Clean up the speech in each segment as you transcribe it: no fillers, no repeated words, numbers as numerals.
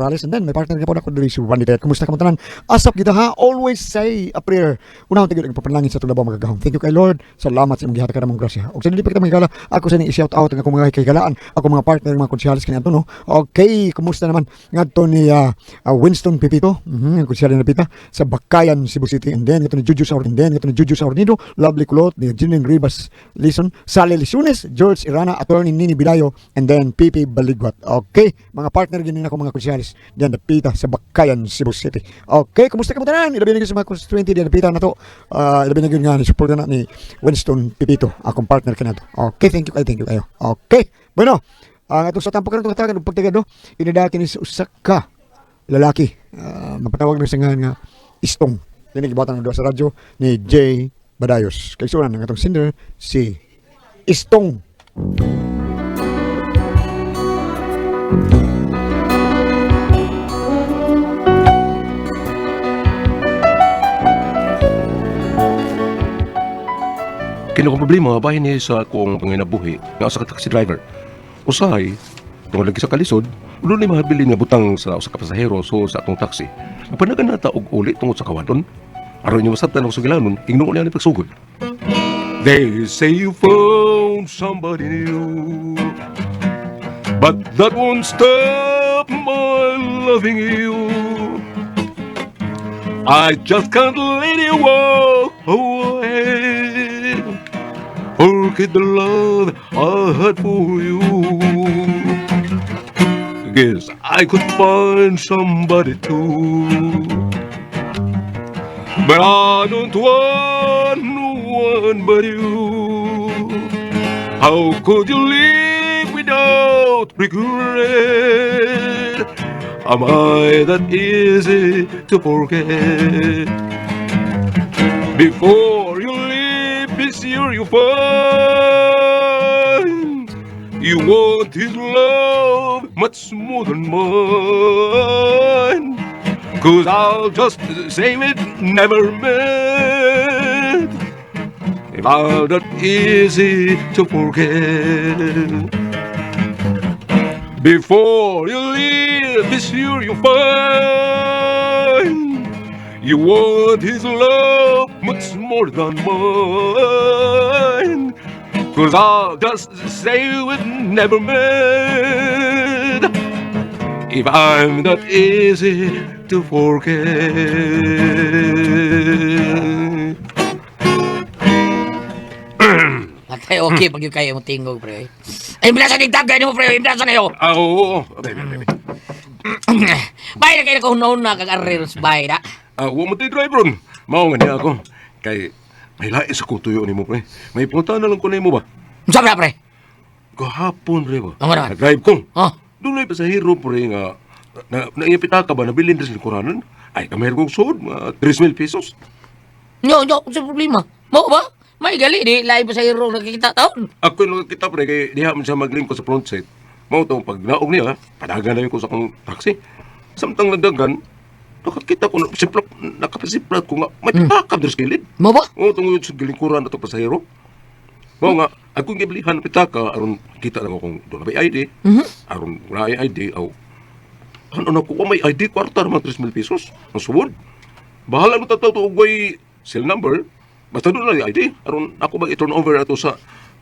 Morales, and then may partner gyapon ako diri, si Randy Ted. Kumusta ka mo tanan? Asap kita ha, always say a prayer. Unahon tayo ang papanalangin sa atong labaw magagahom. Thank you kay Lord. Salamat sa imong gihatag kanamong grasya. Og sa dili pa kita mahigala, ako sa inyong i-shout out ang akong mga kahigalaan, ako mga partner, mga konsyales kani ato, no. Okay, kumusta naman ngadto ni Winston Pipito, ang konsyales na pita sa Bakayan, Cebu City, and then ngadto ni Juju Saur, and then ngadto ni Juju Saurnido, Lovely Kulot, ni Jeanine Rivas Lison, Sally Lisunes, George Irana, Attorney Nini Bilayo, and then Pipi Baligwat. Okay, mga partner din ako mga konsyales diyan napita sa Bakayan, Cebu City. Okay, kumusta ka mo tanan? Ilabi na gyud sa mga constituente diyan napita na to. Ilabi na gyud nga ni support na ni Winston Pipito, akong partner kanato. Okay, thank you kayo, thank you kayo. Okay, bueno, ang atong sa tampo karon itong hatagan og pagtigad, no, inidaki ni sa usa ka lalaki. Mapatawag na siya nga Istong. Kini gibatan ng duha sa radyo ni Jay Badayos. Kay sunan ang atong singer si Istong. Kini akong problema bahin ni sa akong panginabuhi nga usa ka taxi driver. Usahay, tungod lagi sa kalisod, dunay mahabilin nga butang sa usa ka pasahero so sa atong taxi. Panagan nata og uli tungod sa kawadon. Aron inyo masabtan ako sa gilanon, ingnon niya ni pagsugod. They say you found somebody new, but that won't stop my loving you. I just can't let you walk away. Forget the love I had for you. Guess I could find somebody too. But I don't want no one but you. How could you live without regret? Am I that easy to forget? Before you leave, be sure you find you want his love much more than mine. 'Cause I'll just say it never met. If I'm not easy to forget. Before you leave, be sure you find you want his love much more than mine. 'Cause I'll just say we never met. If I'm not easy to forget. Patay, okay, pag yung kayo mo tingog, pre. Ay, implasan yung tagay mo, pre. Implasan na yun. Ah, oo. Oo. Baby, baby. Bay na kayo na kuhunahon na kag-arreros, bay na. Ah, wa mo tayo drive ron. Mao nga niya ako. Kay, may lain sa kong tuyo nimo, pre. May punta na lang ko nimo ba? Sabi na, pre. Kahapon, pre ba? Ang naman? Nag-drive ko. Oh, Dunay pasahero, pre, nga na, naipita ka ba, nabilin rin sa lingkuranan? Ay, kamahir kong suod, mga 3,000 pesos. no, no, sa problema. Mo ba? May gali, di, lain pa sa hero nakikita taon. Ako yung nakakita, pre, kay diha man siya maglingkod sa front seat. Mao tong pag naog niya, padagan na yun ko sa akong taxi. Samtang nagdagan, nakakita ko, siplap, nakapasiplat ko nga, may pitaka diri sa kilid. Mo ba? Oo, tungod sa gilingkuran na ito pasahero. Mao nga, akong gibilihan ng pitaka, aron kita lang akong doon na may ID. Aron wala ay ID, aw. Ano na ko, may ID, kwarta naman 3,000 pesos. Ang suwod. Bahala mo tataw to ugway cell number. Basta doon na yung ID. Aron ako mag i-turn over ato sa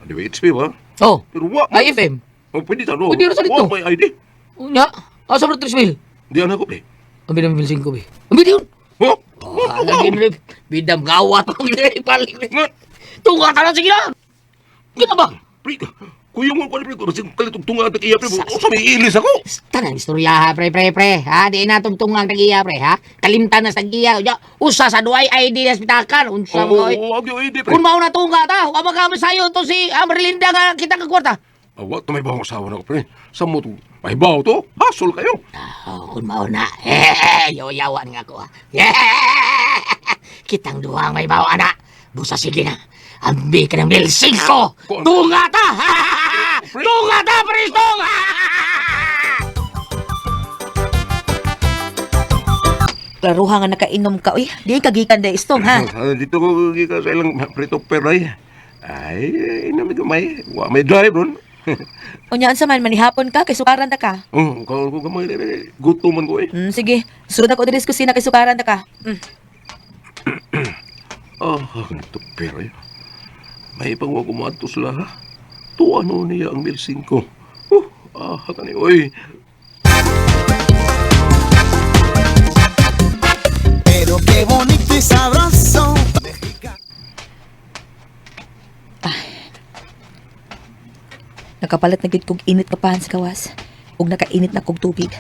DWHP ba? Oh, Pero wa. ay, FM. Oh, pwede ta no. Pwede ra sa dito. Wa may ID. Unya, asa ba 3 mil? Di ana ko, pre. Ang binang mil 5, be. Ang binang yun. Oh, Oh, lagi na bidam gawat ang balik. Nga, Tunga ka na, sige na. Kita ba? pre, kuya mo ko pre, kasi kalitog tunga at iya pre. Usa may ilis ako. Tanang istorya ha, pre, pre, pre. Ha, di na tungtungang tagiya, pre, ha? Kalimtan na sa tagiya. Unya, usa sa duay ID na spitakan. Unsa Oo, mo, oy. oo, oh, ID pre. Kung mao na tungga ta, wa magkamasayo to si Amerlinda nga kita ka kwarta. Awa, tumay ba ang asawa na ko, pre? Sa mo to, may baw to, hasol kayo. Oh, kung mao na. Eh, yaw-yawan nga ko, ha. Yeah! Kitang duha may bawa na. Busa sige na. Ambi ka ng 1,500. Tunga ta! Tunga ta, prestong! Klaruha nga nakainom ka, uy. Di ka gikan da istong, ha? Ah, dito ko gikan sa ilang prito pero ay. Ay, inami gamay. Wa may drive ron. Unya unsa man manihapon ka kay sukaran ta ka. Oh, kaon ko gamay dili. Gutom man ko eh. Sige, sulod ako diri sa kusina kay sukaran ta ka. Ah, ganito pero eh. May pangwa ko maadto sila ha. Tuwa no niya ang 1,500. Oh, ah, kani oy. Pero qué bonito y sabroso. Nakapalit na gid kog init kapahan sa gawas ug nakainit na kog tubig.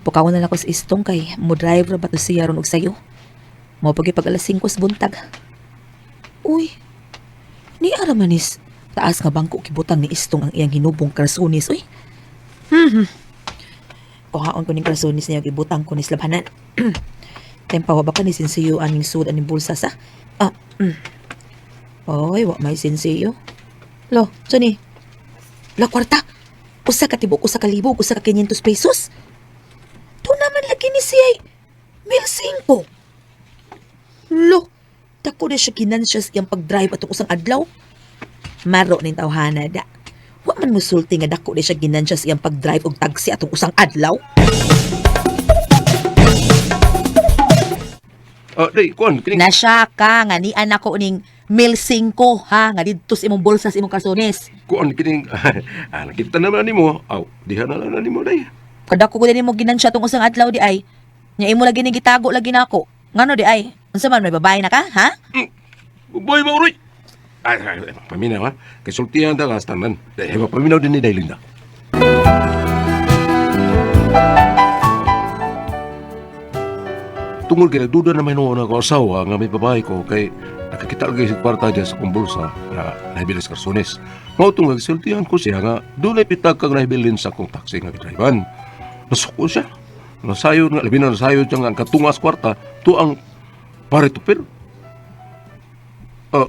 Pukawan na lang ko sa istong kay mo drive ra ba to siya ron og sayo. Mao pagi pag alas 5 sa buntag. Uy, ni ara manis taas nga bangko kibutang ni istong ang iyang hinubong karsunis uy. Hmm. Kuhaon ko ning karsunis niya gibutang ko ni slabhanan. Tempa wa ba ka ni sinsiyo aning sud aning bulsa sa? Ah, Oy, wa may sinsiyo. Lo, Johnny. La kwarta. Usa ka tibok, usa ka libo, usa ka 500 pesos. To naman lagi ni siya 1,500. Lo, dako na siya ginansya sa iyang pag-drive atong usang adlaw. Maro ning tawhana da. Wa man musulti nga dako na siya ginansya sa iyang pag-drive og taxi atong usang adlaw. Ah, day, kuan kining Nasya ka nga ni anak ko ning 1,500 ha nga didto sa imong bulsa sa imong karsones. Kuan kining ah, nakita naman nimo. Aw, diha na lang na nimo day. Kadako ko din mo ginansya tong usang adlaw di ay. Nya imo lagi ni gitago lagi nako. Ngano di ay? Unsa man may babae na ka, ha? Boy ba uroy? Ay, ay, ay, paminaw ha. Kay sultihan ta ka tanan. Day, paminaw din ni Day Linda. Tungol kay nagduda na may noon ako asawa nga may babae ko kay nakakita lagi sa kwarta dyan sa kong bulsa na nahibili sa karsones. Mao tong nagsultihan ko siya nga dunay pitag kang nahibilin sa akong taxi nga gidriban. Nasuko siya. Nasayod nga, labi na nasayod siya nga ang katungas kwarta to ang pare tupil. Ah,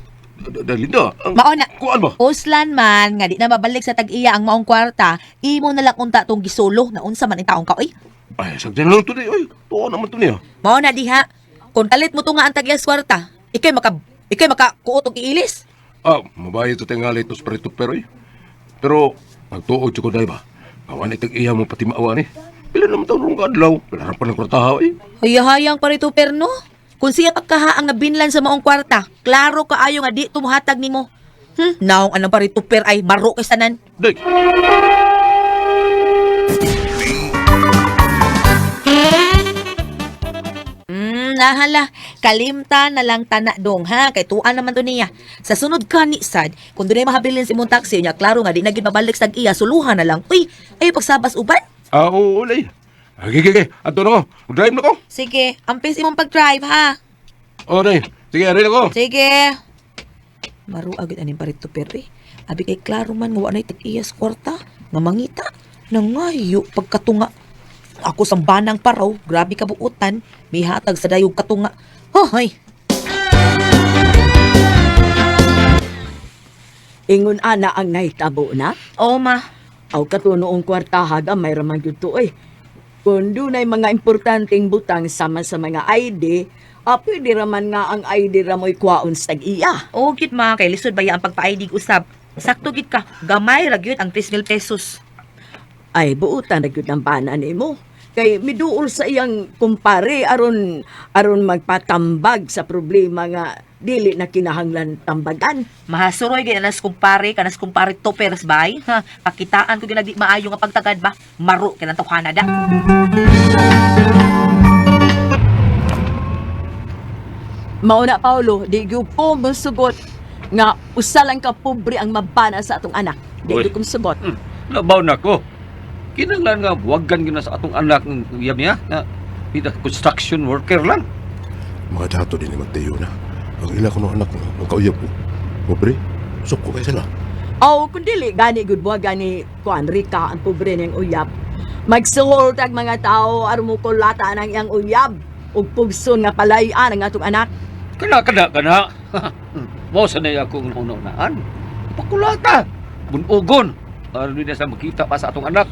Linda, ang Mao na. kuan ba? Uslan man nga di na mabalik sa tag-iya ang maong kwarta, imo na lang unta tong gisulo na unsa man ang taong ka oy. Ay, sagdan lang to ni. Oy, tuwa naman to niya. Mao na diha. Kung kalit mo to nga ang tag-iya sa kwarta, ikay maka kuot og iilis. Ah, mabayad sa tingali ito sa pare tupil, oy. Pero, pagtuod siya ko dahil ba? Awan itag iya mo pati maawa ni. Pila naman taon rong kaadlaw. Pila rin pa ng kwartaha, oy. Hayahayang parito perno. Kung siya pagkaha ang nabinlan sa maong kwarta, klaro kaayo nga di tumuhatag nimo. Naong anang parito per ay maro kay sanan. Day, Nahala. Kalimta na lang tana dong ha. Kay tuan naman to niya. Sa sunod ka ni sad, kung dunay mahabilin sa imong taxi niya, klaro nga di na gid mabalik sa iya, suluhan na lang. Uy, ay pagsabas uban. ah, oo, ulay. Okay, okay, okay. Ato na ko. Drive na ko. Sige, ampis imong pag-drive ha. Oh, day. Sige, arin ako. Sige. Maru agad aning parito pero eh. Abi kay klaro man nga wa nay tag-iya sa kwarta, nga mangita, nangayo pagkatunga. Ako sa banang paraw, grabe ka buutan, mihatag sa dayog katunga. Hoy, Ingon ana ang nahitabo na. Oo ma. Aw katunoong kwartaha gamay raman gyud to eh. Kung dunay mga importanteng butang sama sa mga ID, pwede raman nga ang ID ra mo'y kwaon sa tag-iya. Oo, gyud ma, kay lisod ba ya ang pagpa-ID usab. Sakto gid ka, gamay ra gyud ang 3,000 pesos. Ay buutan ra gyud ang bana nimo. Kay miduol sa iyang kumpare aron aron magpatambag sa problema nga dili na kinahanglan tambagan. Mahasuroy gid anas kumpare, kanas kumpare to peras bay. Ha, pakitaan ko ginagdi maayo nga pagtagad ba. Maro kay nang tawhana da. Mauna Paulo, di gyud ko mosugot nga usa lang ka pobre ang mabana sa atong anak. Di Uy. gyud ko mosugot. Labaw na ko. Kinahanglan nga buwagan gyud na sa atong anak ng uyab niya nga pita construction worker lang. Mga dato din ni Mateo na. Ang ila ko ng anak ng kauyab ko. Pobre, suko kay sila. Aw, kung dili gani gud buwa gani kuan Rika ang pobre niyang uyab. Magsuhol tag mga tao aron mo kulata ang iyang uyab ug pugson nga palayan ang atong anak. Kana kana kana. Mao sa na akong hunahunaan. Pakulata. Bunugon. Aron di na sa makita pa sa atong anak.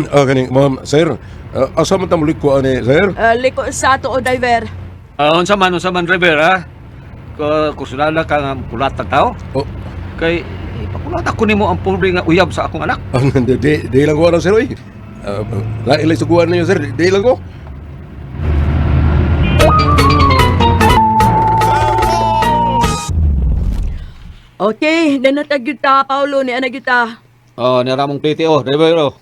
Ah, kaning, ma'am, sir. Asa man ta mulik ko ani, sir? Liko sa ato o driver. Unsa man driver ha? Kursunala ka nga kulata tao. Oh. Kay Ipakulata ko nimo ang pobre nga uyab sa akong anak. Ang di lang ko ano, sir, oy. Lain lang suguan ninyo, sir. Di lang ko. Okay, nanatag gyud ta Paulo ni ana gyud ta. Oh, niramong plate oh, driver oh.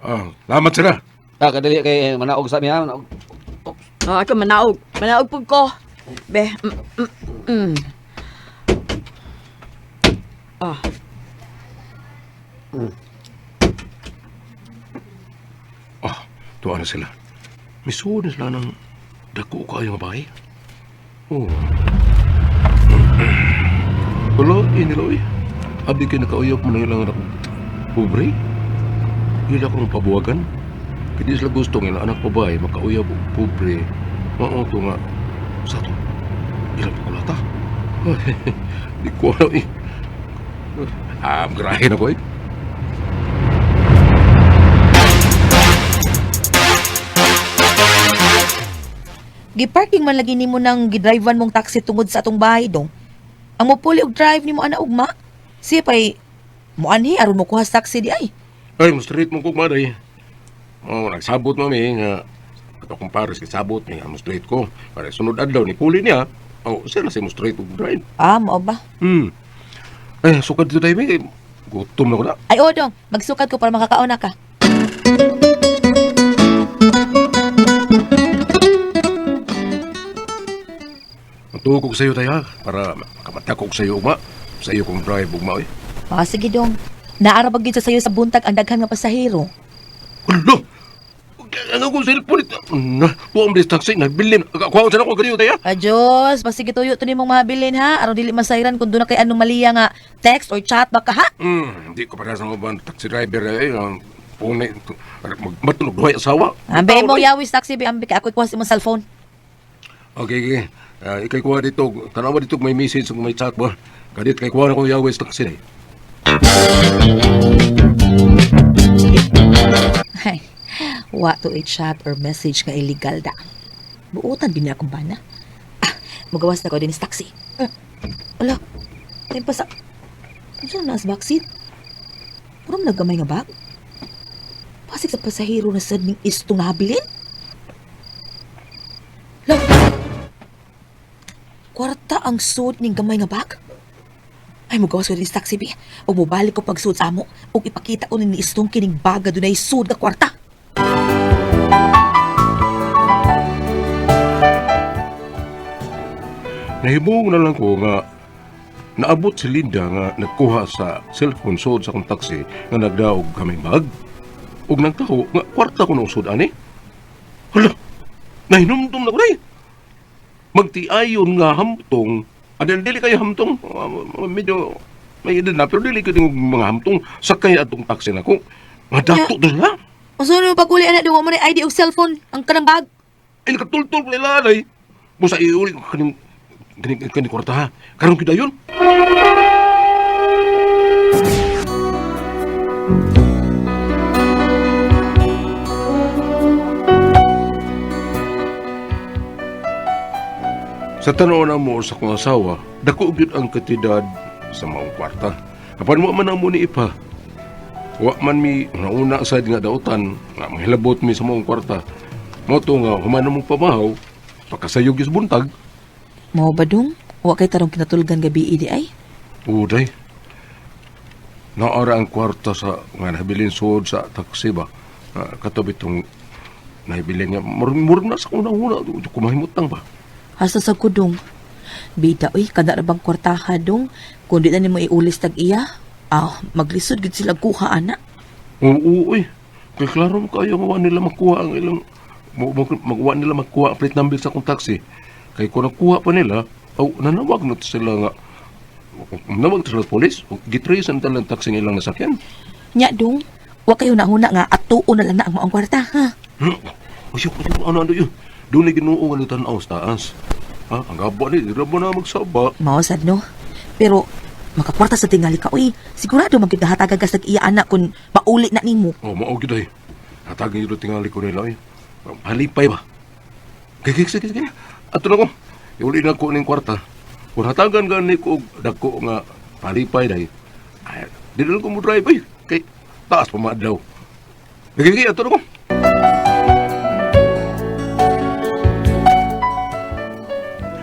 Ah, salamat, sir, ah. Ta kadali kay manaog sa miya, manaog. Oh, ako manaog. Manaog pud ko. Be. Ah, Ah, tuwa na sila. Misuod na sila ng dako kayo nga bahay. Oh. Wala, iniloy. Abi kayo nakauyap mo na ilang anak. Pobre? Ila kong pabuwagan. Kaya di sila gusto nga ilang anak babae makauyap og pobre. Mao to nga. Sa to. Ilang pakulata. Ay, di ko alam eh. Ah, grahe na ko eh. Giparking man lagi nimo nang gidrivean mong taxi tungod sa atong bahay dong. Ang mopuli og drive nimo ana ugma. Siya pay moanhi aron mo kuha sa taxi di ay. Ay, mas street mo kong maday. Oh, nagsabot mami nga ato kong pares kisabot nga mas straight ko. Para sunod adlaw ni puli niya. Oh, sila si mo straight og drive. Ah, mao ba? Ay, sukad dito tayo, may. Gutom na ko na. Ay, o dong, magsukad ko para makakaon na ka. Matuog ko sa iyo tayo, ha? Para makamata ko sa iyo ugma. Sa iyo kong drive ugma, eh. Ah, sige dong. Naarabag gyud sa sayo sa buntag ang daghan nga pasahero. Alo! Ano kong cellphone ito? Na, tuwa ang taxi, nagbilin. Kuha ko sa ako, ganito tayo. Adios, pasige tuyo to nimong mahabilin ha. Aron dili masayran kung doon na kay anomalya nga text or chat baka ha. Di ko para sa uban taxi driver eh. Ang punay, matulog duhay asawa. Ambe mo yawis taxi bi ambe kay ako kuha sa imong cellphone. Okay, okay. Ikay kuha dito. Tanawa dito kung may message kung may chat ba. Kadit kay kuha na ko yawes taxi eh. Ay, wa to a chat or message nga illegal da. Buotan din niya akong bana. Ah, magawas na ko din sa taxi. Ala, time pa sa... Ano siya na sa backseat? Puro man naggamay nga bag. Pasig sa pasahero na sad ning istong nahabilin. La, kwarta ang suod ning gamay nga bag. Ay, mugawas ko din sa taxi, bi. Ug mobalik ko pagsuod sa amo. Ug ipakita ko ni istong kining baga dunay suod nga kwarta. Nahibong na lang ko nga naabot si Linda nga nagkuha sa cellphone suod sa akong taxi nga nagdaog kami bag. Ug nagtaho nga kwarta ko nung sud ani. Hala, nahinumdum na ko day. Magtiayon nga hamtong. Adel dili kayo hamtong. Medyo may edad na pero dili kayo mga hamtong sakay atong taxi na ko. Nga dato to sila. Unsa mo paguli anak duwa mo na ID og cellphone ang kanang bag. Ay nakatultol nila anay. Busa iuli ko kaning kaning kaning kwarta ha. Karon gyud ayon. Sa tanaw na mo sa kong asawa, dako gyud ang katidad sa maong kwarta. Apan wa man amo ni ipa. Wa man mi nauna sad nga dautan nga mahilabot mi sa maong kwarta. Mao to nga human mo pamahaw, pakasayog gyud sa buntag. Mao ba dong? Wa kay tarong kinatulgan gabi di ay. Uday. Naara ang kwarta sa nga nabilin suod sa taxi ba. Katob itong nabilin nga murag na sa una-una kumahimutang ba. Hasta sa kudong. Bida oy kada ra bang kwartaha dong kun di na nimo iulis tag iya. Ah, maglisod gid sila kuha ana. Oo, uy. Kay klaro mo kayo nga wa nila makuha ang ilang magwa nila makuha ang plate number sa akong taxi. Kay kung nakuha pa nila, aw nanawag na to sila nga nanawag to sila sa polis, gitrace ang talang taxi nga ilang nasakyan. Nya dong, wa kayo nahuna nga atuon na lang na ang maong kwarta ha. Ayok, ayok, ano, ano yun? Doon na ginoo nga tanaw sa taas. Ha? Ang gaba ni, di ra ba na magsaba? Mao sad no. Pero makakwarta sa tingali ka oy. Sigurado man gyud hatagan ka sa iya anak kun mauli na nimo. Oh, mao gyud ay. Hatagin yun tingali ko nila ay. Halipay ba? Kaya, sige, sige. Ato na ko. Iuli na ko ning kwarta. Kung hatagan gani ko og dako nga palipay day. Ay, di na lang ko mo drive ay. Kay taas pa maadlaw. Nagiging ato na ko.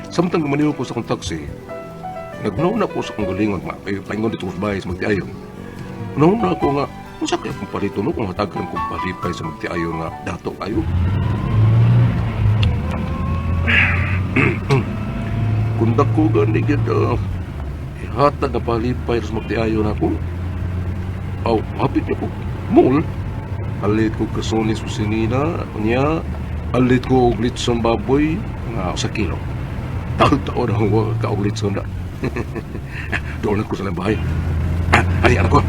Samtang gumaniw ko sa akong taxi, nagnaw na ko sa akong galingon, may paingon dito sa bahay sa magtiayon. Naw na ako nga, unsa kaya akong palito no, kung hatagan kong palipay sa magtiayon nga dato kayo. Kung dako gani gyud ihatag nga palipay sa magtiayon ako. Aw, hapit na ko. Mall. Alit ko kasunis sa sinina, niya, alit ko og litson baboy nga usa kilo. Taon-taon ang wa ka og litson na. Doon ako sa lang bahay. Ah, ali anak ko.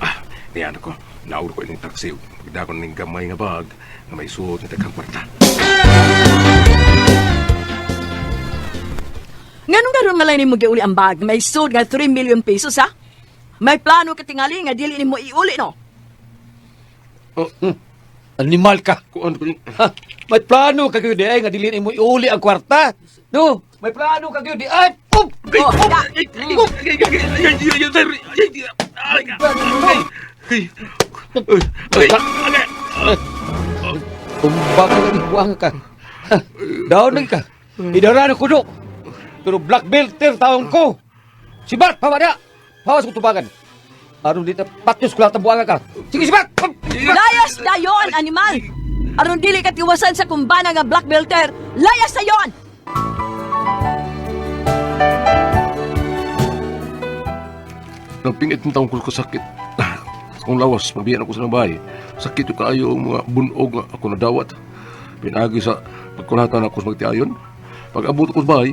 Ah, niya anak ko. Nauro ko ining taxi. Pagdakon ning gamay nga bag nga may suot nga daghang kwarta. Nganong karon malay nimo giuli ang bag? May sud nga 3 million pesos ha? May plano ka tingali nga dili nimo iuli no? Oh, Animal ka. kuan ko ni. Ha, may plano ka gyud ay nga dili nimo iuli ang kwarta. No, may plano ka gyud ay. Oh, Oh, da. Tumba ka lang, buwang ka. Ha, Down lagi ka. Idara na kuno. Pero black belter taong ko. Si Bart, pawa na. Pawa sa kutubangan. Aron dito, patyos ko lahat ang buwangan ka. Sige, si Bart! Layas dayon animal. Aron dili ka tiwasan sa kumbana nga black belter. Layas dayon. Nagpingit ng taong ko kasakit. Kung lawas, mabiyan ako sa bahay. Sakit yung kaayo ang mga bunog nga ako nadawat. Pinagi sa pagkulatan ako sa magtiayon. Pag abot ko sa bahay,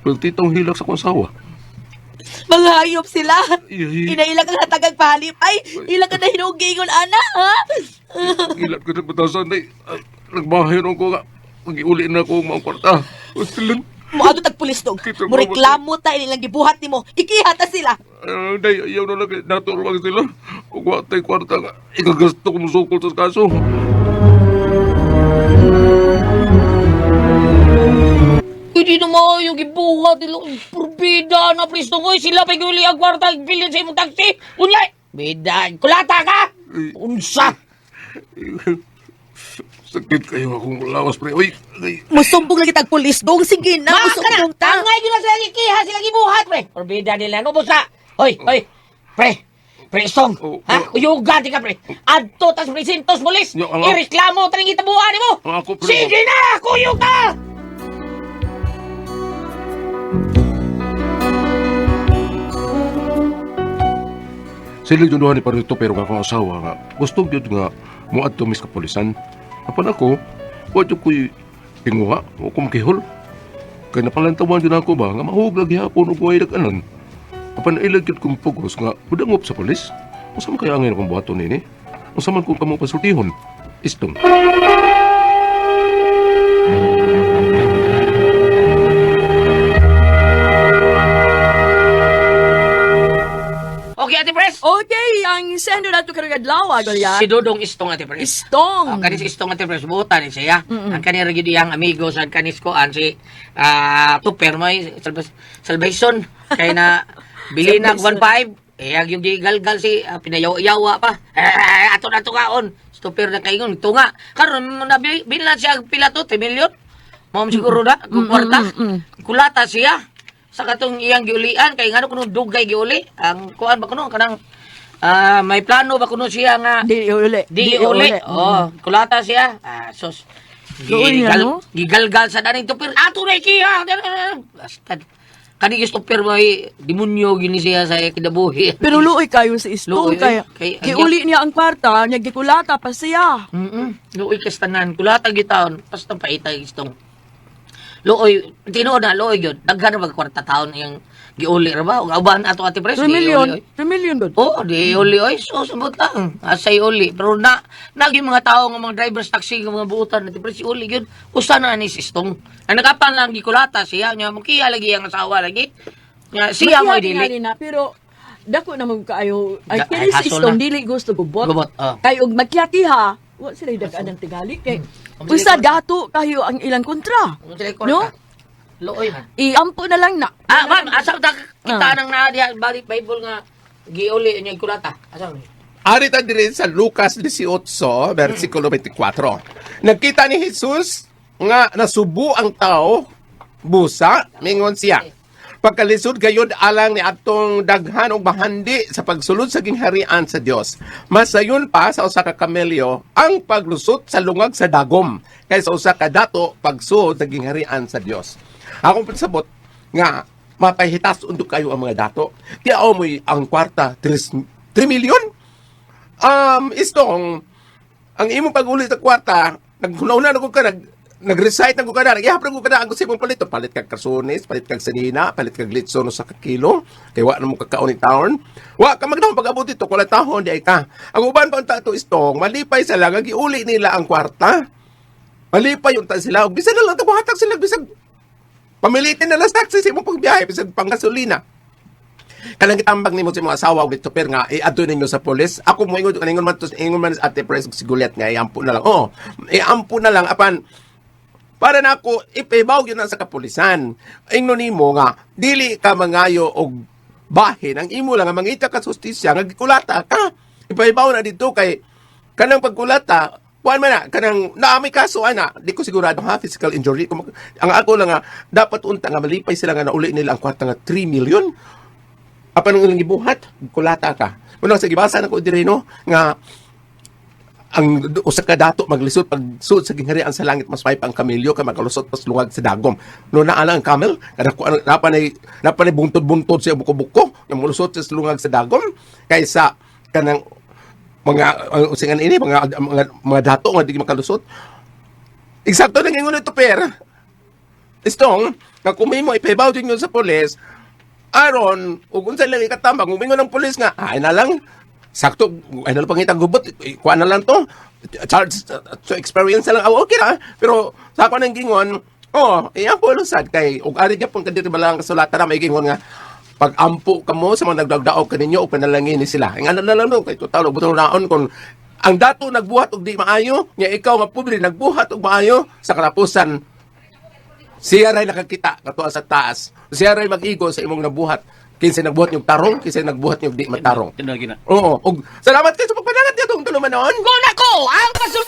pagtitong hilak sa akong asawa. Mga hayop sila. Ay, Inailang ang hatagag pahalip. Ay, ilang ka na hinugingon, ana, ha? Ilan ko nagbatasan ay nagbahay ron ko nga. Mag-iuli na ako ang mga kwarta. Ustilan. Muadto tag pulis dog. Kita Mo reklamo ta inilang gibuhat nimo. Ikihata sila. Ay, day, ayaw na lang. Naturwag sila. Ug wa tay kwarta nga. Ikagasto ko musukol sa kaso. Hindi na maayo gibuhat nila. Purbida na presto ko. Sila pa giuli ang kwarta bilin sa imong taxi. Unya, bida, kulata ka. Unsa? Sakit kayo akong lawas, pre. Uy, ay. Musumbong lagi tag pulis dong. Sige na, Maka na, musumbong ta. tangay gyud na sila gikiha sila gibuhat pre. Purbida nila no busa. Hoy, hoy. Pre, Pre, Song, Oh, ha? oh. Uyugan di ka, pre. Adto tas presintos pulis. Yo, ang- Ireklamo taning gitabuhan nimo. Ang ako, pre. Sige na, kuyog ka. Sila yung duha ni Parito pero nga akong asawa nga. Gusto gyud nga moadto mis kapulisan. Apan ako, wa jud ko'y tinguha o kumkihol. Kay napalantawan jud ako ba nga mahug lagi hapon og way nag-anan. Apan ilag gyud kong pugos nga mudangop sa pulis. Unsa man kaya ang akong buhaton nini? Unsa man kung kamo pasultihon? Istong. Okay, Ate Pres. Okay, ang sendo nato karong adlaw, Goliath. Si Dodong Istong, Ate Pres. Istong. Ang kanis Istong, Ate Pres. Buotan ni siya. Ang kanira gyud iyang amigo sa kanis ko an si Tupper may salvation kay na bili na Salvation. 1.5 eh ang yung gigalgal si pinayaw-yawa pa. Eh, ato na tungaon. Stupir na kaingon tunga. Karon na bilan siya ang pila to 3 million. Mao siguro na kung kwarta. Kulata siya sa katong iyang giulian kay ngano kuno dugay giuli ang kuan ba kuno kanang may plano ba kuno siya nga Di uli. Di uli. Oh, kulata siya. Ah, sus. Luoy niya, Gigal, no? gigalgal sa daning tupir. Ato na ikiha. Basta. Kani gusto tupir mo ay demonyo gini siya sa kinabuhi. Pero luoy kayo sa istong Luoy, kay kay- giuli niya ang kwarta, niya gikulata pa siya. Luoy kastanan. Kulata gitaon. Basta paita gistong. Luoy, tinuod na luoy gyud. Daghan ra kwarta taon iyang giuli ra ba? Ug uban ato ate pres. 3 million, giuli, oy. 3 million doon. Oo, di uli oy. So, sabot lang. Asay uli. Pero na, nagi mga tao nga mga drivers taxi nga mga buutan na pero si uli yun. Usa na ni sistong. Ang nakapan lang gikulata siya nya mukiya lagi ang asawa lagi. Nya siya mo Makiha dili. tingali na, pero dako na mo kaayo. Ay Da- kini ay, sa hasol istong na. dili gusto gubot. Gubot, oh. Kay og magkiyakiha, wa sila dagaan ng tingali kay Mm. usa dato kayo ang ilang kontra. Ang sila kwarta. No? Luoy man. Iampo na lang na. Ah, ma'am, asa ta kita Ah. nang naa diha balik Bible nga giuli niya kulata. Asa man? Ari ta diri sa Lucas 18, versikulo 24. Nagkita ni Jesus nga nasubo ang tao, busa, mingon siya. Pagkalisod gayod alang ni atong daghan og bahandi sa pagsulod sa gingharian sa Dios. Masayon pa sa usa ka kamelyo ang paglusot sa lungag sa dagom kaysa usa ka dato pagsuod sa gingharian sa Dios. Akong pagsabot nga mapahitas undok kayo ang mga dato. Tiaw mo'y ang kwarta 3 milyon. Istong ang imong pag-uli sa kwarta, naghunaw-na ko ka, nag-recite na ko ka na, nag-ihap na ko ka na, ang gusto mong palit, palit kag kasunis, palit kag sanina, palit kag litson sa kilo, kay wa na mo kakaon ni taon. Wa ka magdahon pag-abot dito, kung tahon, di ay ka. Ang uban pa unta to istong, malipay sa lang, ang giuli nila ang kwarta. Malipay unta sila, ug bisan na lang tabuhatag sila, bisan pamilitin na lang sa taxi sa imong pagbiyahe, bisan panggasolina. Kanang gitambag nimo sa imong asawa og litoper nga iadto ninyo sa pulis. Ako mo ingon ingon man to ingon man sa Ate Pres og si Gulet nga iampo na lang. Oh, iampo na lang apan para nako ipahibaw yun na sa kapulisan. Ingnon nimo nga dili ka mangayo og bahin ang imo lang nga mangita ka sa hustisya nga gikulata ka. Ipahibaw na dito kay kanang pagkulata kuan man na kanang naa may kaso ana di ko sigurado ha, physical injury. Ang ako lang nga dapat unta nga malipay sila nga nauli nila ang kwarta nga 3 million apan ang ilang gibuhat, kulata ka. Unang sa gibasa na ko diri no nga ang usa ka dato maglisod pag sud sa gingharian sa langit mas may pang kamelyo kay makalusot pas lungag sa dagom. No naa lang ang camel kada ko ano napa nay buntod-buntod sa buko-buko nga molusot sa lungag sa dagom kaysa kanang mga usingan ini mga dato nga di makalusot. Eksakto nang ingon ito per. Istong, nga kung may mo ipahibaw din yun sa pulis, aron, ug unsa lang ikatambang, umingon ng pulis nga, ay na lang, sakto, ay na lang pangitang gubot, eh, kuha na lang to, charge to experience na lang, ah, okay ra, pero sa ako nang gingon, oh, iyang po sad kay, ug ari gyapon kadiri ba lang kasulatan na may gingon nga, pag-ampo kamo sa mga nagdagdaog kaninyo o panalangin ni sila. Ang ano na lang no, kay total, butong naon kung ang dato nagbuhat og di maayo, nya ikaw nga pobre nagbuhat og maayo, sa katapusan siya ray nakakita katuwa sa taas. Siya ray mag-igo sa imong nabuhat. Kinsa nagbuhat niyog tarong, kinsa nagbuhat niyog di matarong. Tinuod gina. Oo. Og salamat kayo sa pagpanangat niya tong tulumanon. Ko nako ang kasul